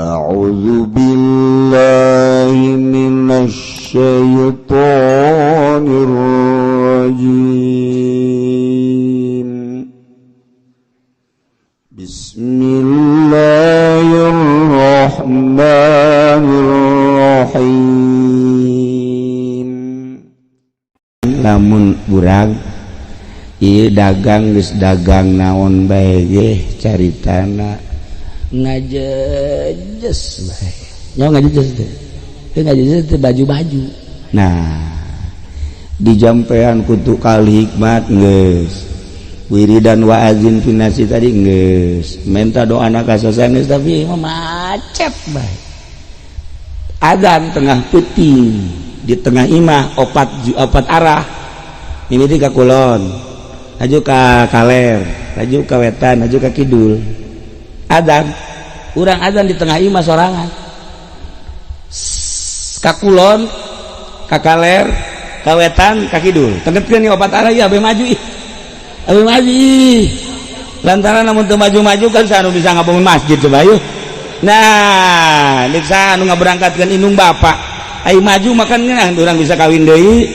أعوذ بالله من الشيطان الرجيم. بسم الله الرحمن الرحيم. Lamun urang ieu dagang geus dagang naon bae ge caritana ngajejes bae. Nyaho ngajejes teh? Teu ngajejes teh baju-baju. Nah, dijampean kutu kali hikmat geus. Wiridan wa azin finasi tadi geus. Menta doana ka sasanes tapi mah macet bae. Adzan tengah peuting di tengah imah opat arah. Ini di ka kulon, laju ka kaler, laju ka wetan, laju ka kidul. Adzan, urang adzan di tengah imah sorangan. Ka kulon, ka kaler, ka wetan, ka kidul. Tengetkeun ieu opat arah ieu abe maju ih. Abe maju ih. Lantaran lamun teu maju-maju kan saha nu bisa ngabangun masjid coba yeuh. Nah, nik saha nu ngaberangkatkeun indung bapak. Ai maju makan ngeunah urang bisa kawin deui.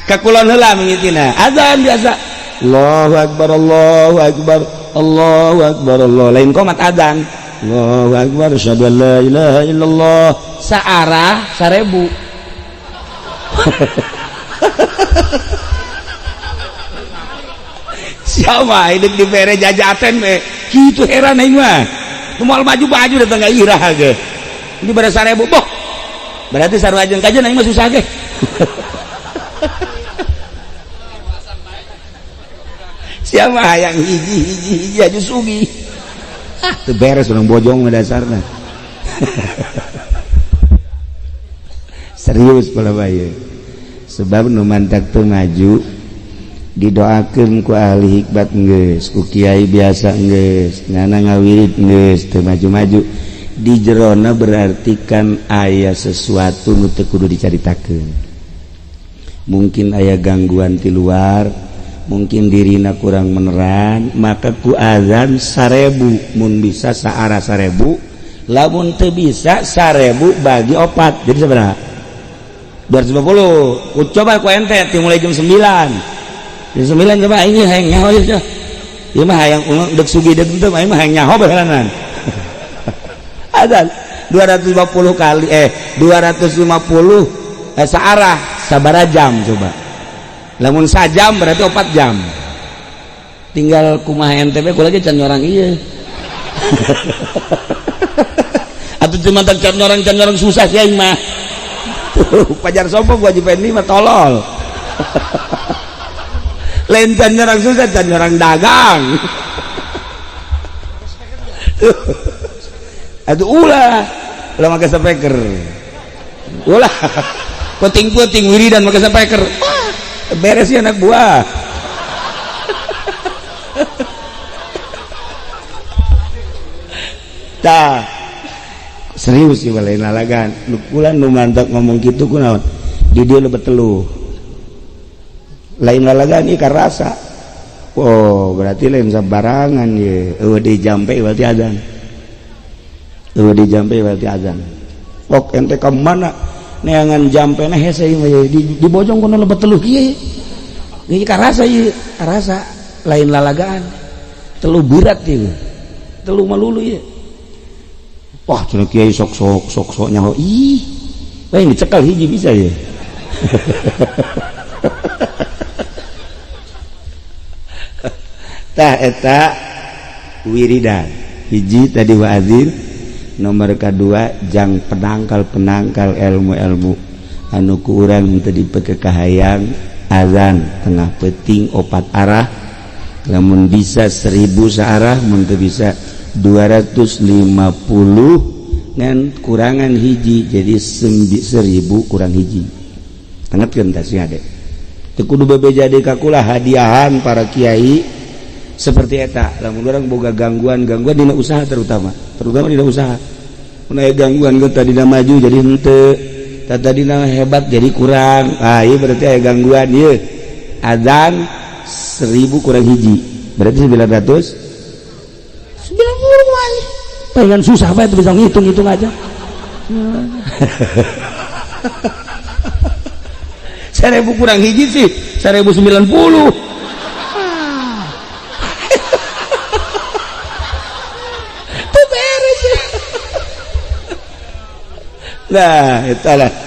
Ka kulon heula mimitina. Azan biasa. Allahu akbar, Allahu akbar, Allahu akbar, Allah. Lain komat azan. Allahu akbar, asyhadu an la ilaha illallah. Saarah 1000. Siapa hidup dibere jajaten we. Kitu heran aing mah. Moal maju-maju datang ka irah ge. Ini pada 1000 boh. Berarti sarua jeung kajen aing mah susah ge. Siapa hayang hiji hiji hiji aja sugi. Ah, teu beres urang bojong mah dasarna. Serius pala bae. Sebab nu mantak teu maju didoakeun ku ahli hikmat geus, ku kiai biasa geus, ngana ngawirid geus teu maju-maju. Di jerona berarti kan aya sesuatu nu teu kudu dicaritakeun. Mungkin aya gangguan ti luar, mungkin dirina kurang meneran, maka ku azan 1000 mun bisa saarah 1000, lamun teu bisa 1000 bagi opat. Jadi sabaraha? 250. Ku coba ku ente ti mulai jam 9. Jam 9 coba aing hayang nyaho ieu. Ieu mah hayang deuk sugih deuk teu aing mah hayang nyaho behelanan. Azan 250 kali 250 saarah sabaraha jam coba. Lamun sajam berarti 4 jam. Tinggal kumaha NTB kula ge can nyorang ieu. Atuh cuma tak can nyorang susah sih aing mah. Pajar sopo gua Haji Pendi mah tolol. Lain can nyorang susah, can nyorang dagang. Atuh ulah, ulah make speaker. Ulah. Penting-penting wiridan make speaker. Wah, beres ya anak buah. Tah. Serius sih lain lalagan. Nu kula nu mantak ngomong kitu kunaon? Di dieu lebet teluh. Lain lalagan ieu karasa. Oh, berarti lain sabarangan ye. Eueuh dijampe berarti azan. Eueuh dijampe berarti azan. Ok ente ka mana? Neangan jampena hese ieu mah di bojong kono lebet teluh kieu. Ieu karasa ieu, karasa lain lalagaan. Teluh berat ieu. Teluh malulu ieu. Wah, cenah kiai sok-sok sok-sok nyaho. Ih, lain dicekal hiji bisa ya. Tah eta wiridan. Hiji tadi wa'azin, nomor kedua jang penangkal-penangkal ilmu-ilmu anu ku urang teu dipeke kahayang azan tengah peuting opat arah, lamun bisa 1000 saarah, mun teu bisa 250 ngan kurangan hiji jadi 1000 kurang hiji. Tengetkeun tah sing ade. Teu kudu bebeja deui ka kula hadiahan para kiai seperti eta. Lamun urang boga gangguan-gangguan dina usaha terutama dina usaha. Mun aya gangguan ge tadina maju jadi henteu, tadina hebat jadi kurang. Ah ieu berarti aya gangguan ieu. Azan 1000 kurang hiji. Berarti 990 kali. Pengen susah banget bisa ngitung-ngitung aja. 1000 kurang hiji sih, 1090. Tuh beres. Nah, itulah.